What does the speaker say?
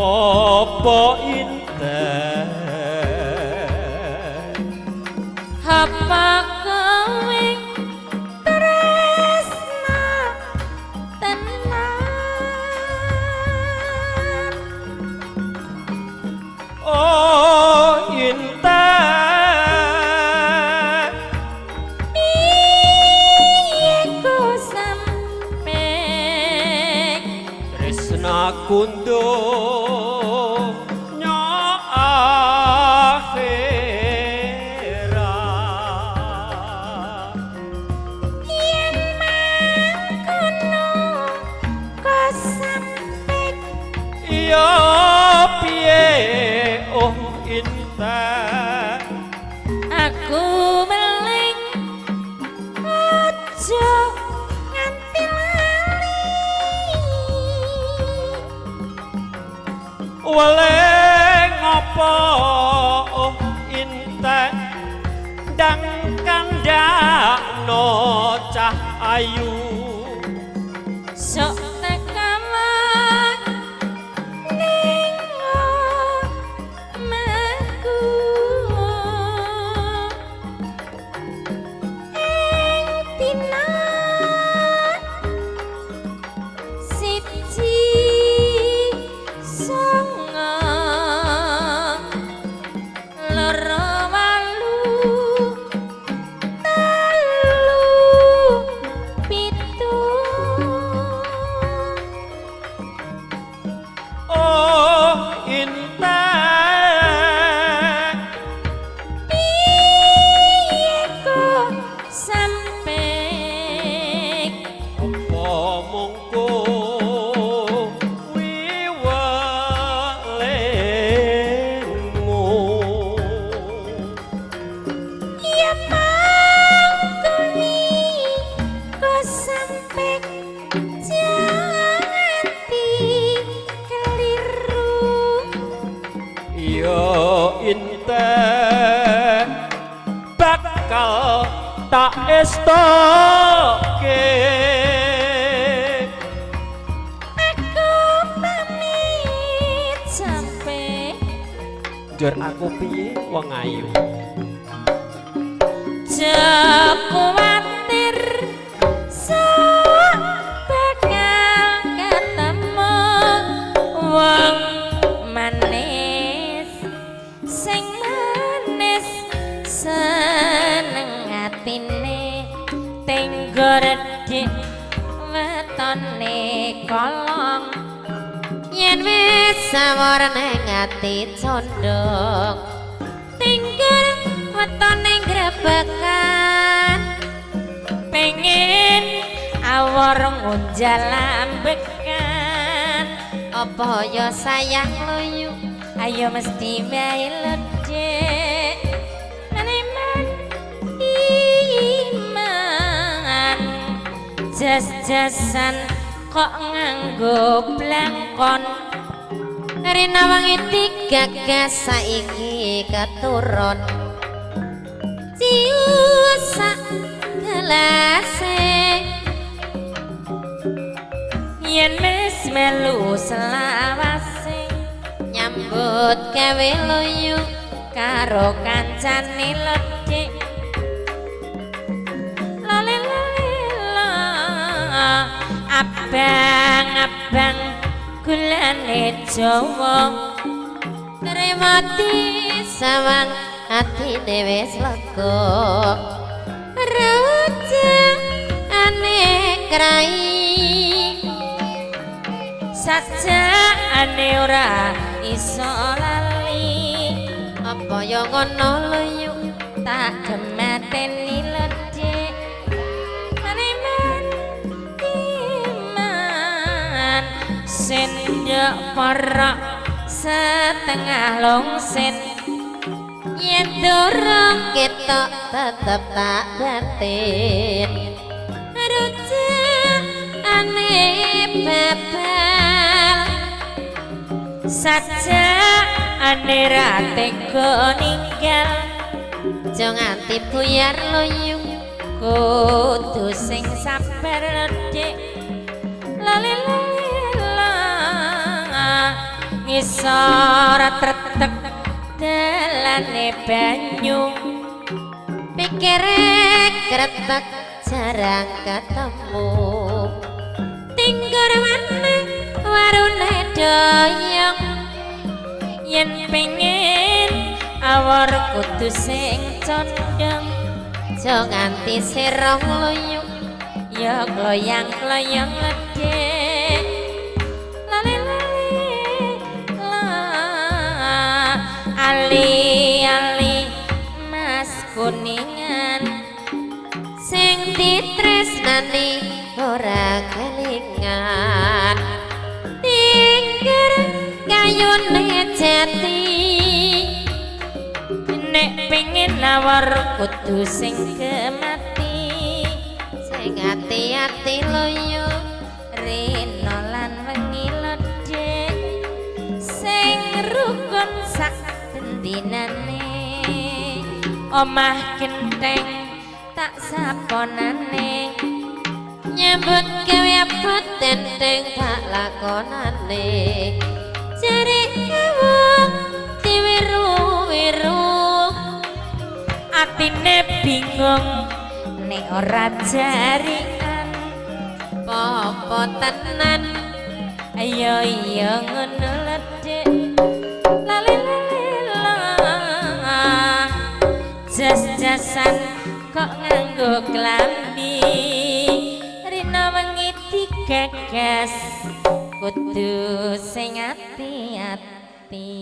Apa inten apa kowe tresna tenan oh inten piye ku sampe tresna kundo aku meling aja nganti lali weling apa oh inten ndang kandhakno cah ayu sok tekawan ning omahku ing dina 1 9 2 8 3 7 oh inten piye ku sampe apa mung kuwi welingmu ya mung kuwi ku sampe jangan keliru ya inten bakal tak estoke aku pamit sampe njur aku piye wong ayu aja kuwatir sok bakal ketemu wong manis sing manis seneng atine tenggor dik wetone kolong yen wis sawur nang ati condong tenggor wetone grebekan pengen awor ngunjal ambekan apa ya sayang luyu ayo mesti wae ledek maneman iman jas-jasan kok nganggo blangkon rina wangi digagas saiki keturun ciusak gelase yen wis melu selawase nyambut gawe luyu karo kancane ledek lale lale la abang-abang gulane Jawa tremati sawang atine wis lega rujane krai Sajakane ora iso lali. Apa ya ngono lho yu, tak gemateni ledek. Mariman iman sendok porok setengah longsen. Yen durung ketok tetep tak batin. Rujakane babal sajakane ra tega ninggal. Aja nganti buyar lho yu, kudu sing sabar ledek. Lali lali ngisor tretek dalane banyu. Pikire kretek jarang ketemu. Tinggur maneh warune doyong. Yen pengen awor kudu sing condong. Aja nganti serong lho yu, ya kloyang-kloyang ledek. Lali lali la ali-ali mas kuningan. Sing ditresnani ora kelingan. Tingger kayune jati. Nek pengen nawar kudu sing gemati. Sing ati-ati lho yu, rino lan wengi ledek. Sing rukun sak bendinane. Omah genteng tak saponane. Nyambut gawe abot tenteng tak lakonane. Jare wong diwiru-wiru atine bingung nek ora jarian. Popo tenan ayo iya ngono ledek. Lali lali la jas-jasan kok nganggo klambi. Rina wengi digagas kudu sing ati-ati.